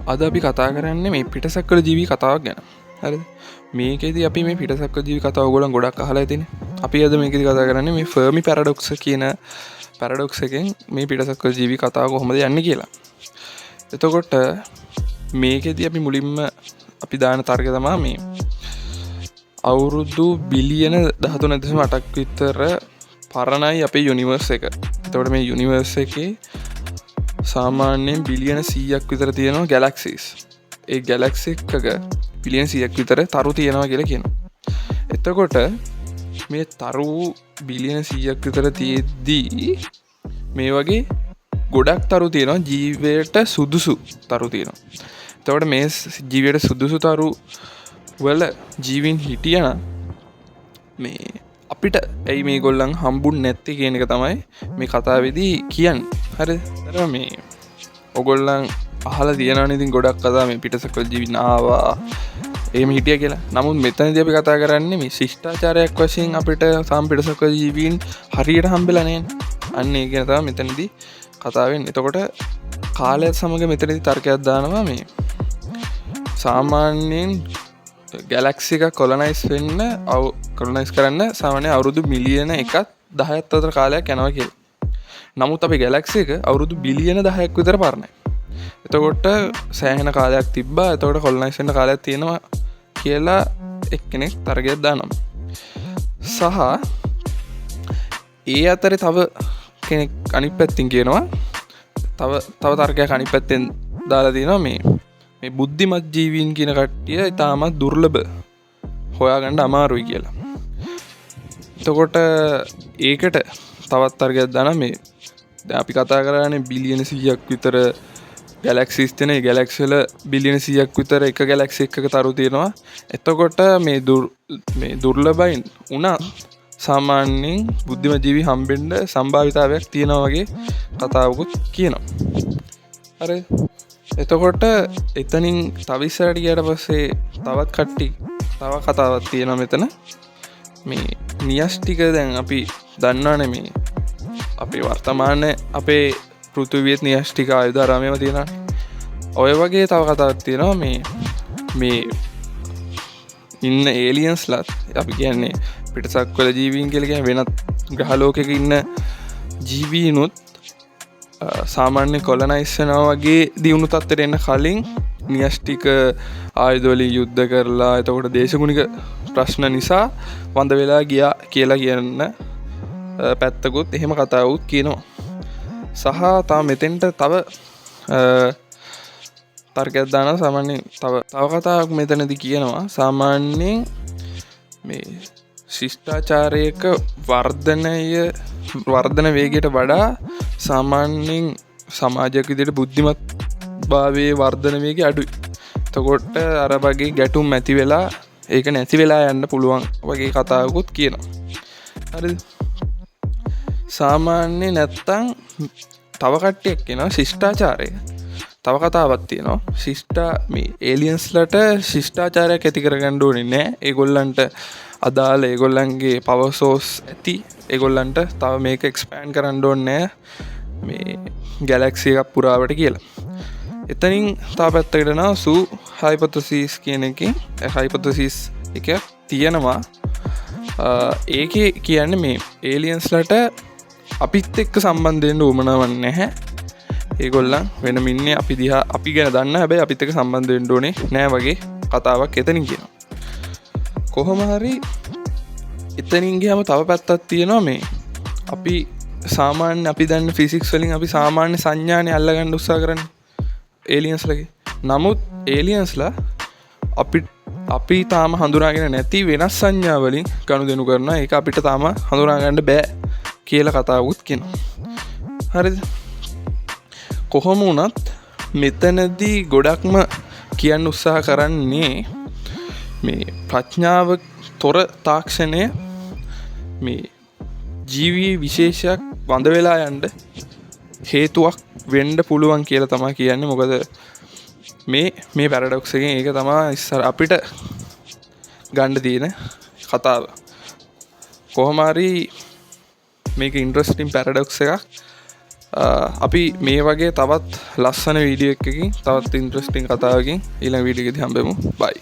අද අපි කතා කරන්නේ මේ පිටසක්වල ජීවී කතාවක් ගැන. හරිද? මේකෙදි අපි මේ පිටසක්වල ජීවී කතාව ඔයගොල්ලන් ගොඩක් අහලා ඇතිනේ. අපි අද මේකෙදි කතා කරන්නේ මේ ෆර්මි පැරඩොක්ස් කියන පැරඩොක්ස් එකෙන් මේ පිටසක්වල ජීවී කතාව කොහොමද යන්නේ කියලා. එතකොට මේකෙදි අපි මුලින්ම අපි දාන තර්කය තමයි මේ අවුරුදු බිලියන 13.8ක් විතර පරණයි අපේ යුනිවර්ස් එක. එතකොට මේ යුනිවර්ස් එකේ සාමාන්‍යයෙන් බිලියන 100ක් විතර තියෙනවා ගැලැක්සිස්. ඒ ගැලැක්සි එකක බිලියන 100ක් විතර තරු තියෙනවා කියලා කියනවා. එතකොට මේ තරු බිලියන 100ක් විතර තියෙද්දී මේ වගේ ගොඩක් තරු තියෙනවා, ජීවයට සුදුසු තරු තියෙනවා. එතකොට මේ ජීවයට සුදුසු තරු වල ජීවීන් හිටියනම් මේ අපිට ඇයි මේ ගොල්ලන් හම්බුන් නැත්තේ කියන එක තමයි මේ කතාවේදී කියන්නේ. හරිද? අර මේ ඔගොල්ලන් අහලා තියෙනවනේ ඉතින් ගොඩක් කතා මේ පිටසක්වල ජීවීන් ආවා එහෙම හිටියා කියලා. නමුත් මෙතනදී අපි කතා කරන්නේ මේ ශිෂ්ටාචාරයක් වශයෙන් අපිට සාම පිටසක්වල ජීවීන් හරියට හම්බෙලා නෑනේ. අන්න ඒ ගැන තමයි මෙතනදී කතා වෙන්නේ. එතකොට කාලයත් සමග මෙතනදී තර්කයක් දානවා මේ සාමාන්‍යයෙන් ගැලැක්සි එකක් කොලනයිස් වෙන්න කොලනයිස් කරන්න සාමාන්‍ය අවුරුදු මිලියන එකත් 10ක් අතර කාලයක් යනවා කියලා. නමුත් අපේ ගැලැක්සි එක අවුරුදු බිලියන 10ක් විතර පරණයි. එතකොට සෑහෙන කාලයක් තිබ්බා. එතකොට කොලනයිස් වෙන්න කාලයක් තියෙනවා කියලා එක්කෙනෙක් තර්කයක් දානවා. සහ ඒ අතරේ තව කෙනෙක් අනිත් පැත්තෙන් කියනවා, තව තර්කයක් අනිත් පැත්තෙන් දාලා තියෙනවා මේ බුද්ධිමත් ජීවීන් කියන කට්ටිය ඉතාමත් දුර්ලභ, හොයාගන්න අමාරුයි කියලා. එතකොට ඒකට තවත් තර්කයක් දානවා මේ දැන් අපි කතා කරානේ බිලියන 100ක් විතර ගැලැක්සිස් තියෙන, ඒ ගැලැක්සි වල බිලියන 100ක් විතර එක ගැලැක්සි එකක තරු තියෙනවා. එතකොට මේ දුර්ලභයි වුණත් සාමාන්‍යයෙන් බුද්ධිමත් ජීවි හම්බෙන්න සම්භාවිතාවයක් තියෙනවා වගේ කතාවකුත් කියනවා. හරි. එතකොට එතනින් තව ඉස්සරහට ගියාට පස්සේ තවත් කට්ටි තව කතාවක් තියෙනවා මෙතන. මේ න්‍යෂ්ටික දැන් අපි දන්නවනේ මේ අපේ වර්තමාන අපේ පෘථිවියත් න්‍යෂ්ටික ආයුධ අරාමේම තියෙනවානේ. ඔය වගේ තව කතාවක් තියෙනවා මේ ඉන්න ඒලියන්ස්ලත් අපි කියන්නේ පිටසක්වල ජීවීන් කියලා කියන්නේ වෙනත් ග්‍රහ ලෝකයක ඉන්න ජීවීනුත් සාමාන්‍ය කොලනයිස් වෙනවා වගේ දියුණු තත්ත්වයට එන්න කලින් න්‍යෂ්ටික ආයුධ වලින් යුද්ධ කරලා එතකොට දේශගුණික ප්‍රශ්න නිසා වඳ වෙලා ගියා කියලා කියන්න පැත්තකුත් එහෙම කතාවකුත් කියනවා. සහ තව මෙතෙන්ට තව තර්කයක් දානවා සාමාන්‍යයෙන් තව කතාවක් මෙතනදී කියනවා. සාමාන්‍යයෙන් මේ ශිෂ්ටාචාරයක වර්ධන වේගයට වඩා සාමාන්‍යයෙන් සමාජයක් විදිහට බුද්ධිමත් භාවයේ වර්ධන වේගය අඩුයි. එතකොට අර වගේ ගැටුම් ඇති වෙලා ඒක නැති වෙලා යන්න පුළුවන් වගේ කතාවකුත් කියනවා. හරිද? සාමාන්‍ය නැත්තම් තව කට්ටියක් කියනවා ශිෂ්ටාචාරය. තව කතාවක් තියෙනවා. මේ ඒලියන්ස්ලට ශිෂ්ටාචාරයක් ඇති කරගන්න ඕනේ නෑ. ඒගොල්ලන්ට අදාළ ඒගොල්ලන්ගේ පවර් සෝස් ඇති. ඒගොල්ලන්ට තව මේක එක්ස්පෑන්ඩ් කරන්න ඕනේ නෑ මේ ගැලැක්සි එකක් පුරාවට කියලා. එතනින් තව පැත්තකට යනවා සූ හයිපොතසිස් කියන එකෙන්. ඒ හයිපොතසිස් එක තියෙනවා. ඒකේ කියන්නේ මේ ඒලියන්ස්ලට අපිත් එක්ක සම්බන්ධ වෙන්න උවමනාවක් නැහැ. ඒගොල්ලන් වෙනම ඉන්නේ අපි දිහා අපි ගැන දන්න හැබැයි අපිත් එක්ක සම්බන්ධ වෙන්න ඕනේ නෑ වගේ කතාවක් එතනින් කියනවා. කොහොම හරි එතනින් ගියාම තව පැත්තක් තියෙනවා මේ අපි සාමාන්‍ය අපි දන්න ෆිසික්ස් වලින් අපි සාමාන්‍ය සංඥානේ අල්ලගන්න උත්සාහ කරන්නේ ඒලියන්ස්ලගේ. නමුත් ඒලියන්ස්ලා අපි තාම හඳුනාගෙන නැති වෙනස් සංඥා වලින් ගනුදෙනු කරනවා. ඒක අපිට තාම හඳුනා ගන්න බෑ කියලා කතාවකුත් කියනවා. හරිද? කොහොම වුණත් මෙතනදී ගොඩක්ම කියන්න උත්සාහ කරන්නේ මේ ප්‍රඥාව තොර තාක්ෂණය මේ ජීවී විශේෂයක් වඳ වෙලා යන්න හේතුවක් වෙන්න පුළුවන් කියලා තමයි කියන්නේ. මොකද මේ පැරඩොක්ස් එකෙන් ඒක තමයි ඉස්සර අපිට ගන්න තියෙන කතාව. කොහොම හරි මේක ඉන්ට්‍රස්ටිං පැරඩොක්ස් එකක්. අපි මේ වගේ තවත් ලස්සන වීඩියෝ එකකින්, තවත් ඉන්ට්‍රස්ටිං කතාවකින් ඊළඟ වීඩියෝ එකේදී හම්බෙමු. බයි.